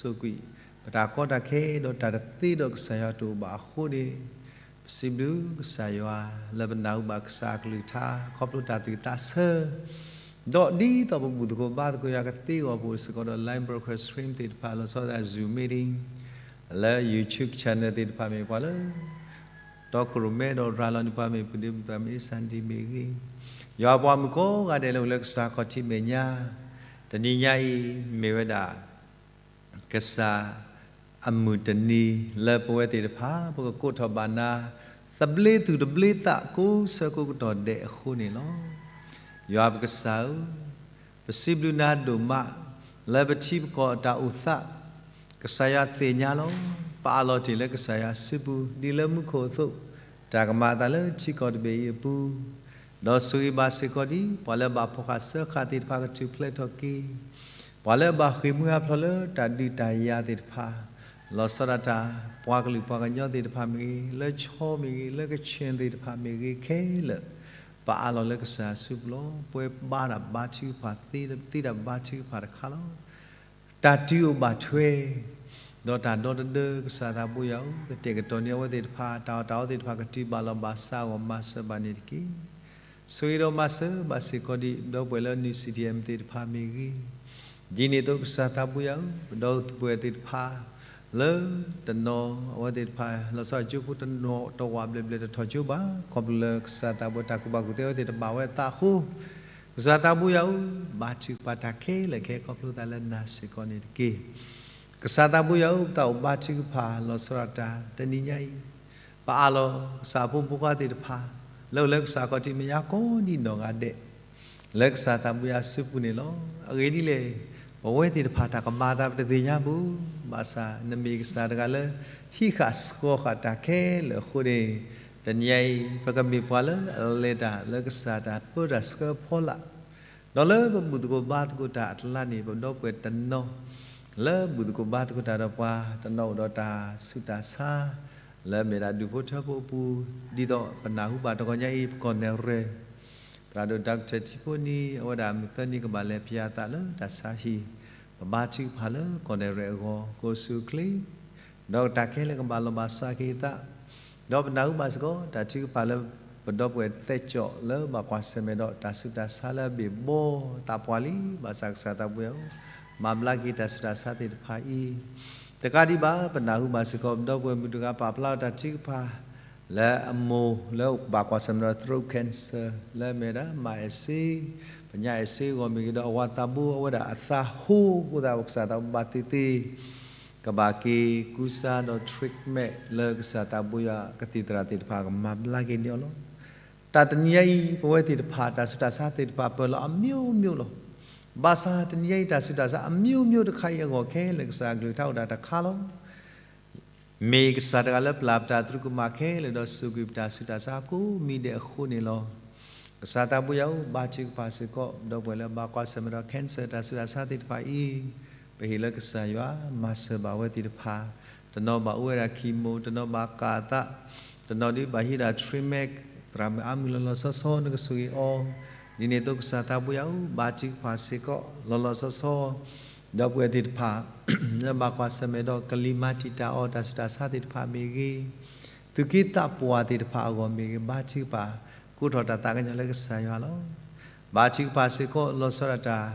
ပကစၢ်ယွၤကဆိၣ်ဂ့ၤပတၢ်ကီတၢ်ခဲ ဒီးတၢ်တသ့ဒီးကစၢ်ယွၤတအိၣ်ဘၣ်အဃိန့ၣ်, ပစံးဘျုးကစၢ်ယွၤလၢပနၢ်ဟူဘၣ်ကစၢ်အကလုၢ်ကထါ ခီဖျိတၢ်သူၣ်သးဆၢ ဒီးဒ်သိးပဘူၣ်သကိးဘါသကိးယွၤကသ့အဂီၢ် ပအိၣ်စ့ၢ်ကီးဒီး live broadcast stream သ့ၣ်တဖၣ် လီၤဆီဒၣ် Zoom meeting လၢ YouTube channel သ့ၣ်တဖၣ်မ့ၢ် ပှၤလၢ တီခိၣ်ရိၣ်မဲဒီးရၤလီၤန့ၢ်ပှၤမ့ၢ် ပုၢ်ဒ့မုၣ်သရၣ်မုၣ် Sunday မ့ၢ်ဂ့ၤ, ယွၤပှၤမုၣ်ကိးဂၤဒဲးလၢအိၣ်လၢကစၢ်ခီၣ်ထံးမဲာ်ညါ, တနံၤညါအံၤ မ့ၢ်ဝဲဒၣ် ကစၢ်အမုၢ်တနံၤလၢပဝဲသ့ၣ်တဖၣ် ပကကိးထီၣ်ဘၣ်နၤ သဘျ့သူၣ်သဘျ့သး ကိးဆၢကိးကတီၢ်ဒဲးအဃိန့ၣ်လီၤ. ယွၤပကစၢ်ဧၢ, ပစံးဘျုးနၤဒိၣ်မး လၢပထံပကီၢ်အတၢ်အိၣ်သး ကစၢ်ယွၤသ့ၣ်ညါလီၤ. ပအးလီၤတ့ၢ်လၢကစၢ်ယွၤစုပူၤ ဒ်လၢမူခိၣ်အသိး, တၢ်ကမၤအသးလၢထံကီၢ်တဘ့ၣ်အံၤအပူၤ, ဒီးဆိၣ်ဂ့ၤဘၣ်စ့ၢ်ကီးဒ် ပှၤလၢအဘၣ်ဖှီၣ်ဃာ်စၢဃာ်သ့ၣ်တဖၣ်ကထူၣ်ဖျဲးထီၣ်က့ၤ, ပှၤလၢအဘၣ်ဃ့ၢ်မှံဟးဖျိးလၢတၢ်ဒုးတၢ်ယၤသ့ၣ်တဖၣ်, လီၤဆီဒၣ်တၢ် ပှၤကလုာ်ပှၤကညီသ့ၣ်တဖၣ်မ့ၢ်ဂ့ၤ, လၢခၠီမ့ၢ်ဂ့ၤ, လၢကခၠ့ၣ်သ့ၣ်တဖၣ်မ့ၢ်ဂ့ၤခဲလၢာ်, ပအးလီၤလၢကစၢ်စုပူၤလီၤ. ပဝဲဘါတၢ်ဘါထုကဖၣ်သ့, သ့တၢ်ဘါထုကဖၣ်တခါလီၤ. တၢ်တုၤအိၣ်ဘၣ်ထွဲ ဒီးတၢ်ဒီတဒၢ ကစၢ်သးဘိယွၤဧၢ, ကတဲာ်ကတီၤန့ၢ်အဝဲသ့ၣ်တဖၣ် တၢ်အီၣ်တၢ်အီသ့ၣ်တဖၣ် ကတုၤဘၣ်လီၤဘၣ်စးအဂီၢ် မၤစၢၤဘၣ်န့ၣ်တက့ၢ်. ဆိၣ်ဂ့ၤဒီးမၤစၢၤဘၣ်စ့ၢ်ကီးဒ် ပဒီပုၢ်ဝဲၢ်လၢ New C D M သ့ၣ်တဖၣ်မ့ၢ်ဂ့ၤ, ဒ်န့ၣ်အသိးကစၢ်သးဘိယွၤဧၢ, ပဒီပုၢ်ဝဲၢ်သ့ၣ်တဖၣ် လၢတနီၤအဝဲသ့ၣ်တဖၣ် လီၤဆီဒၣ်ကၠိဖိတနီၤတဝးဘျဲၣ်ဘျဲၣ်တထီၣ်ကၠိဘၣ်, ခီဖျိလၢကစၢ်သးဘိတၢ်ကူၣ်ဘၣ်ကူၣ်သ့အဝဲသ့ၣ်တဘၣ်ဝဲအသးအဃိ, ကစၢ်သးဘိယွၤဧၢ, ဘါထုကဖၣ်တၢ်ခဲလၢာ်ခဲဆ့ ခီဖျိသးလၢနၤစ့ၢ်ကီးန့ၣ်တက့ၢ်. ကစၢ်သးဘိယွၤဧၢ, ပသးအိၣ်ဘါထုကဖၣ်လီၤဆီဒၣ်တၢ် တနံၤညါအံၤ, ပအးလီၤ ကစၢ်ဖိမုၣ်ဖိခွါသ့ၣ်တဖၣ် လၢအိၣ်လၢကစၢ်ခီၣ်ထံးမဲာ်ညါကိးဒံနီၢ်ဂၤဒဲး လၢကစၢ်သးဘိယွၤစုပူၤန့ၣ်လီၤ. အဂ့ၢ်ဒ်လဲၣ်, ပဝဲသ့ၣ်တဖၣ်တၢ်ကမၤအသးပတသ့ၣ်ညါဘၣ်, ဘၣ်ဆၣ်နမ့ၢ်ကစၢ်တဂၤလၢ ဟံးဃာ်ဆှီဃာ်တၢ်ခဲလၢာ်အဃိန့ၣ်, တနံၤညါအံၤ ပကမ့ၢ်ပှၤလၢအလဲၤတၢ်လၢကစၢ်တၢ်ပၢတၢ်ဆှၢဖီလာ်, ဒီးလၢပဘူၣ်သကိးဘါသကိးတၢ်အကျါန့ၣ် ပဒီပုၢ်ဝဲၢ်တနီၤ လၢဘူၣ်သကိးဘါသကိးတၢ်ဒီးပှၤ တနီၤအိၣ်ဒီးတၢ်ဆူးတၢ်ဆါ လၢအမ့ၢ်ဒၣ်ဒူၣ်ဖိထၢဖိအပူၤ, ဒ်သိးပနၢ်ဟူဘၣ်တဂီၤညါအံၤ ပကီၢ်နဲၣ်ရွဲၣ် သရၣ်ဒိၣ် Doctor ထံဖိနံၤ အဝဲဒၣ်မုၢ်သၢနံၤကဘၣ်လဲၤပၠးအသးလၢတၢ်ဆါဟံၣ်, ပဘါထုကဖၣ်လၢကီၢ်နဲၣ်ရွဲၣ်အဂီၢ် ကအိၣ်ဆူၣ်အိၣ်ချ့ ဒီးတၢ်ခဲလၢာ်ကဘၣ်လီၤဘၣ်စးက့ၤအသး, ဒီးပနၢ်ဟူဘၣ်စ့ၢ်ကီး တၢ်ထုကဖၣ်လၢ ပဒီပုၢ်ဝဲၢ်သဲကၠီၣ်လၢဘၣ်ကွၢ်ဆၢၣ်မဲာ်ဒီး တၢ်ဆူးတၢ်ဆါလၢအဘ့ၣ်ဘီသးပှၢ်လံ, ဘၣ်ဆၣ်ကစၢ်သးဘိယွၤဧၢ, မၤဘျါက့ၤတၢ်ဆူးတၢ်ဆါသ့ၣ်တဖၣ်အံၤ, တကးဒံးဘၣ် ပနၢ်ဟူဘၣ်စ့ၢ်ကီး ပဒီပုၢ်ဝဲၢ်မုၣ်တဂၤပာ်ဖျါထီၣ်တၢ်ထုကဖၣ် လၢအမိၢ်လၢဘၣ်ကွၢ်ဆၢၣ်မဲာ်ဒီး throat cancer လၢအမ့ၢ်ဝဲဒၣ် မါအဲၣ်စ့, ပညါအဲၣ်စ့အဂီၢ်မ့ၢ်ဂ့ၤဒီး အဝၤသးဘိအဝဲဒၣ်အသးဟိအဃိသတး ပကစၢ်သးဘိဘၣ်သ့ၣ်သ့ၣ် ကဘၣ်က့ၤကူစါဒီး treatment လၢကစၢ်သးဘိယွၤကသံၣ်သရၣ်သ့ၣ်တဖၣ်ကမၤဘျါက့ၤန့ၢ်အီၤလီၤ. တၢ်တနံၤညါအံၤ ပဝဲသ့ၣ်တဖၣ် တၢ်ဆူးတၢ်ဆါသ့ၣ်တဖၣ်ပၢၢ်လီၤအမျိုးမျိုးလီၤ. ဘၣ်ဆၣ်တနံၤညါအံၤ တၢ်ဆူးတၢ်ဆါအမျိုးမျိုးတခါအံၤအဂီၢ်ခဲလၢာ် ကစၢ်အကလုၢ်ကထါအိၣ်ဒၣ်တခါလီၤ. မ့ၢ်ကစၢ်တဂၤလၢပျၢ်ပတၢ်သရူးကမၣ်ခဲလၢာ်ဒီးစူၢ်က့ၤပတၢ်ဆူးတၢ်ဆါကိးမံၤဒဲးအဃိန့ၣ်လီၤ. ကစၢ်သးဘိယွၤဧၢ, ဘါထုကဖၣ်စ့ၢ်ကီး ဒီပုၢ်ဝဲၢ်လၢဘၣ်ကွၢ်ဆၢၣ်မဲာ်ဒီး cancer တၢ်ဆူးတၢ်ဆါသ့ၣ်တဖၣ်အံၤ, ပဟ့ၣ်လၢကစၢ်ယွၤမၤစၢၤဘၣ်ဝဲသ့ၣ်တဖၣ်, တနီၤဘၣ်အိၣ်ဝဲဒၣ် chemo, တနီၤဘၣ်ကၢ်အသး, တနီၤဒုးဘၣ်ဟံးဒၣ် treatment, သရၣ်မုၣ်အါမုၢ်လီၤလီၤဆီဆီ နကဆိၣ်ဂ့ၤအီၤ, ဒ်န့ၣ်အသိးကစၢ်သးဘိယွၤဧၢ, ဘါထုကဖၣ်စ့ၢ်ကီး လီၤလီၤဆီဆီ ဒီပုၢ်ဝဲၢ်သ့ၣ်တဖၣ် လၢဘၣ်ကွၢ်ဆၢၣ်မဲာ်ဒီး ကလံၤမၤတံာ်တာ်အီၤ တၢ်ဆူးတၢ်ဆါသ့ၣ်တဖၣ်မ့ၢ်ဂ့ၤ, သူၣ်က့သးပှၢ်သ့ၣ်တဖၣ်အဂီၢ်မ့ၢ်ဂ့ၤ, ဘါထုကဖၣ် ကိးထီၣ်တၢ်သးကညီၤလၢကစၢ်ယွၤလီၤ. ဘါထုကဖၣ်စ့ၢ်ကီး လီၤဆီဒၣ်တၢ်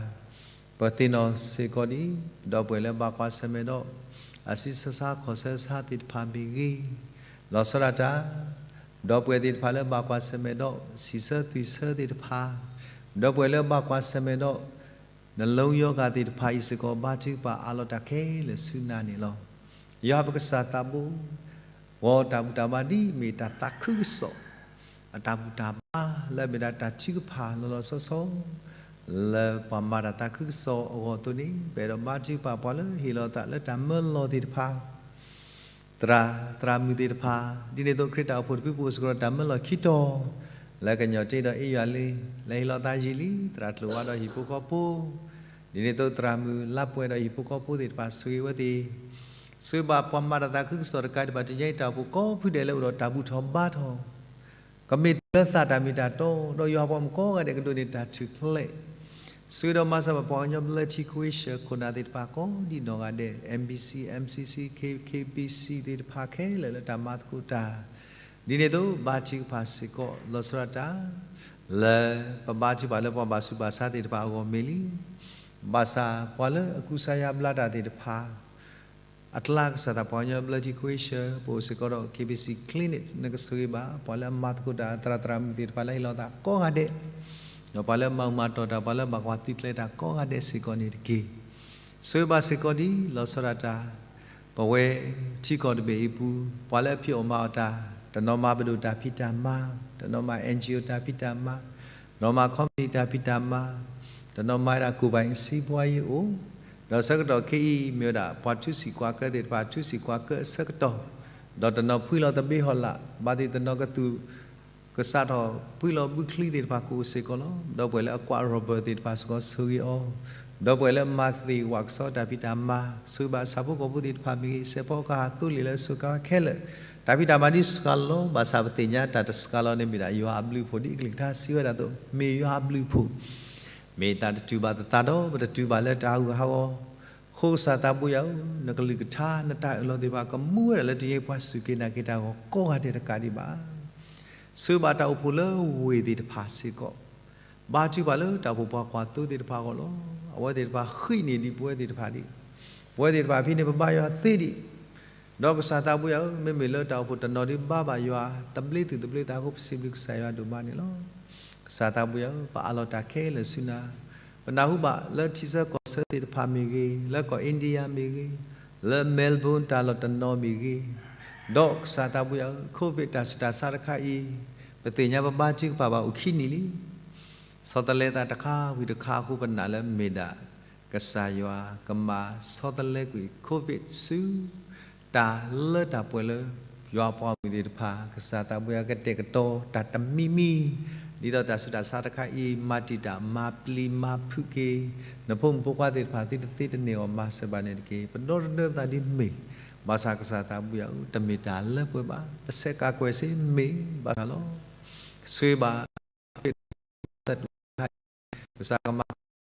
ပသ့ၣ်နီၣ်စ့ၢ်ကီးဒ် ဒီပုၢ်ဝဲၢ်လၢဘၣ်ကွၢ်ဆၢၣ်မဲာ်ဒီး အဆံးဆါခီၣ်ဆၢဆါသ့ၣ်တဖၣ်မ့ၢ်ဂ့ၤ, လီၤဆီဒၣ်တၢ် ဒီပုၢ်ဝဲၢ်သ့ၣ်တဖၣ်လၢဘၣ်ကွၢ်ဆၢၣ်မဲာ်ဒီး ဆံးဆၢသွံၣ်ဆၢသ့ၣ်တဖၣ်, ဒီပုၢ်ဝဲၢ်လၢဘၣ်ကွၢ်ဆၢၣ်မဲာ်ဒီး နလိယီဂၤသ့ၣ်တဖၣ်အံၤစ့ၢ်ကီး ဘါထုကဖၣ်အးလီၤတၢ်ခဲလၢာ်ဆူနၤန့ၣ်လီၤ. ယွၤပကစၢ်သးဘိ, ဂီၤတၢ်ဘူၣ်တၢ်ဘါဒ်မ့ၢ်တၢ်သးခုကစီၣ်, အတၢ်ဘူၣ်တၢ်ဘါလၢအမ့ၢ်ဒၣ်တၢ်ထုကဖၣ်လီၤလီၤဆီဆီ လၢပှၤမၤတၢ်သးခုကစီၣ်အဂီၢ်အသိးန့ၣ် ပအဲၣ်ဒိးဘါထုကဖၣ်ပှၤလၢဟ့ၣ်လီၤသးလၢတၢ်မၢလီၤသ့ၣ်တဖၣ် သရၣ်, သရၣ်မုၣ်သ့ၣ်တဖၣ်, ဒ်န့ၣ်အသိးခရံာ်တၢ်အိၣ်ဖှိၣ်တဖုပူၤအိၣ်စ့ၢ်ကီးဒီးတၢ်မၢလီၤခံတီၤ, လၢကညီၤတ့ဒီးအ့ယွၤလံ, လၢဟ့ၣ်လီၤသးယံာ်လံ, သရၣ်ကျိၤဝါဒီးဟံၣ်ဖိဃီဖိ, ဒ်န့ၣ်အသိးသရၣ်မုၣ်လါပှဲၤဒီးဟံၣ်ဖိဃီဖိသ့ၣ်တဖၣ် ဆိၣ်ဂ့ၤဝဲသ့ၣ်, ဆိၣ်ဂ့ၤဘၣ်ပှၤမၤတၢ်သးခုကစီၣ်တကးဒံးဘၣ် တနံၤညါအံၤတၢ်အိၣ်ဖှိၣ်ကိးဖုဒဲးလၢအိၣ်ဒီးတၢ်ဘူၣ်ထီၣ်ဘါထီၣ် ကမ့ၢ်တုၤလၢသးတၢ်မ့ၢ်တၢ်တီ, ဒီးယွၤပှၤမုၣ်ကိးဂၤဒဲးကဒိးန့ၢ်တၢ်ထူၣ်ဖျဲး, တၢ် ဆၢဒီးမၤစၢၤဘၣ်ပှၤကညီ blood transfusion ခိၣ်နၢ်သ့ၣ်တဖၣ်ကိးဒံးနီၢ်ဂၤဒဲး, M B C, M C C, K K B C သ့ၣ်တဖၣ်ခဲလၢာ်လၢတၢ်မၤသကိးတၢ် ဒ်န့ၣ်အသိး ဘါထုကဖၣ်စ့ၢ်ကီး လီၤဆီဒၣ်တၢ် လၢပဘါထုကဖၣ်လၢပှၤဘၣ်ဆူးဘၣ်ဆါသ့ၣ်တဖၣ်အဂီၢ်မ့ၢ်လံ. ဘၣ်ဆၣ်ပှၤလၢအကူစါယါဘျါတၢ်သ့ၣ်တဖၣ် အကျါ ကစၢ်သး ပှၤကညီ blood transfusion ပအိၣ်စ့ၢ်ကီးဒီး K B C clinic နကဆိၣ်ဂ့ၤဘၣ် ပှၤလၢအမၤသကိးတၢ်သရၣ်သရၣ်မုၣ်သ့ၣ်တဖၣ်လၢဟ့ၣ်လီၤသးကိးဂၤဒဲး, ဒီးပှၤလၢအမၤမၤတီၢ်တၢ် ပှၤလၢအဘၣ်ကွၢ်သုးကျဲၤတၢ်ကိးဂၤဒဲးစ့ၢ်ကီးန့ၣ်တက့ၢ်. ဆိၣ်ဂ့ၤဘၣ်စ့ၢ်ကီးဒ်လီၤဆီဒၣ်တၢ် ပဝဲထံကီၢ်တဘ့ၣ်အံၤပူၤ ပှၤလၢအဖံးအီၣ်မၤအီၣ်တၢ်, တနီၤမၤပဒိၣ်တၢ်ဖံးတၢ်မၤ, တနီၤမၤ N G O တၢ်ဖံးတၢ်မၤ, တနီၤမၤ company တၢ်ဖံးတၢ်မၤ, တနီၤမၤဝဲဒၣ် ကိုယ်ပိုင်စီးပွားရေး အိၣ်, ဒီးဆၢကတီၢ်ခဲအံၤ မ့ၢ်ဝဲဒၣ်ပှၤထူစံာ်ကွၢ်ကၢသ့ၣ်တဖၣ် ထူစံာ်ကွၢ်ကၢအဆၢကတီၢ်, ဒီးတနီၤဖှံလီၤသဘ့ဟီၣ်လာ်, ဘၣ်သ့ၣ်တနီၤကသူၣ် ကစးထီၣ်ဖှံလီၤဘုချံသ့ၣ်တဖၣ်ကအိၣ်စ့ၢ်ကီးလီၤ. ဒီပုၢ်ဝဲၢ်လၢအကွၢ် rubber သ့ၣ်တဖၣ်စ့ၢ်ကီးဆိၣ်ဂ့ၤအီၤ, ဒီပုၢ်ဝဲၢ်လၢမၤသ့ၣ်ဝးကစီၣ်တၢ်ဖံးတၢ်မၤ, ဆိၣ်ဂ့ၤဘၣ်ဆၣ်ဖိကီၢ်ဖိသ့ၣ်တဖၣ်မ့ၢ်ဂ့ၤ, စဲးဖီကဟၣ်သိလ့ၣ်လၢအစိၤကါခဲလၢာ်, တၢ်ဖံးတၢ်မၤဒ်စှၤလီၤ, ဘၣ်ဆၣ်ပသ့ၣ်ညါတၢ်တစှၤလီၤန့ၣ်မ့ၢ်ဒၣ်ယွၤအဘျုးအဖှိၣ် ဒ်အကလုၢ်ကထါစံးဝဲဒၣ်အသိး, မ့ၢ်ယွၤအဘျုးအဖှိၣ် မ့ၢ်တၢ်တတုၤဘၣ်သသးဒီး ပတတုၤဘၣ်လၢတၢ်ဟးဂူာ်ဟးဂီၤ, အဃိကစၢ်သးဘိယွၤဧၢ, နကလုၢ်ကထါ နတၢ်အၢၣ်လီၤသ့ၣ်တဖၣ် ကမူဝဲဒၣ်လၢတယဲၢ်ပှၤစူၢ်က့ၤနာ်က့ၤတၢ်အဂီၢ်ကိးဂၤဒဲးတကးဒံးဘၣ်. ဆိၣ်ဂ့ၤဘၣ်တၢ်အိၣ်ဖှိၣ်လၢဝ့ၢ်သ့ၣ်တဖၣ်စ့ၢ်ကီး, ဘါထုကဖၣ်လၢတၢ်အိၣ်ဖှိၣ်ပှၤကွၢ်သိသ့ၣ်တဖၣ်အဂီၢ်လီၤ. အဝဲသ့ၣ်တဖၣ်ဃံးန့ၢ်ဒံးပဝဲသ့ၣ်တဖၣ်ဒံး, ပဝဲသ့ၣ်တဖၣ်ဖဲန့ၣ် ပဘါယွၤသ့ဒံး ဒီးကစၢ်သးဘိယွၤဧၢ, မ့မ့ၢ်လၢတၢ်အိၣ်ဖှိၣ်တနီၤဒ်ဘါဘၣ်ယွၤ သဘျ့သူၣ်သဘျ့သးအဃိ ပစံးဘျုးကစၢ်ယွၤဒိၣ်မးန့ၣ်လီၤ. ကစၢ်သးဘိယွၤဧၢ, ပအးလီၤတၢ်ခဲလၢာ်ဆူနၤ, ပနၢ်ဟူဘၣ်လၢထံဆၢကီၢ်ဆၢသ့ၣ်တဖၣ်မ့ၢ်ဂ့ၤ, လၢကီၢ် India မ့ၢ်ဂ့ၤ, လၢ Melbourne တၢ်လီၢ်တနီၤမ့ၢ်ဂ့ၤ, ဒီးကစၢ်သးဘိယွၤဧၢ, Covid တၢ်ဆူးတၢ်ဆါတခါအံၤ ပသ့ၣ်ညါပဘါထုကဖၣ်ဘၣ်အိၣ်ခံနံၣ်လံ ဆီတလဲသးတခါဝံၤတခါအဃိ ပနာ်လၢမ့ၢ်ဒၣ် ကစၢ်ယွၤကမၤဆီတလဲကွံာ် Covid ဆူ တၢ်လၢတၢ်ပှဲၤလၢ ယွၤပှၤမုၣ်သ့ၣ်တဖၣ် ကစၢ်သးဘိယွၤကတဲာ်ကတီၤတၢ်တမံၤမံၤ, ဒ်သိးတၢ်ဆူးတၢ်ဆါတခါအံၤ မၤတံာ်တာ်မၤပျံၤမၤဖုးက့ၤ နဖိမုၣ်ဖိခွါသ့ၣ်တဖၣ်သုတသ့တန့ၢ်အီၤမၤစၢၤဘၣ်န့ၣ်တက့ၢ်. ပဒီတဒၢပသးဒ်မ့ၢ် ဘၣ်ဆၣ်ကစၢ်သးဘိယွၤဧၢ, တမ့ၢ်တၢ်လၢပှဲၤဘၣ်, ပဆဲးကးကွဲးစ့မ့ၢ်ဘၣ်ဆၣ်လီၤ. ဆိၣ်ဂ့ၤဘၣ် ကစၢ်ကမၤ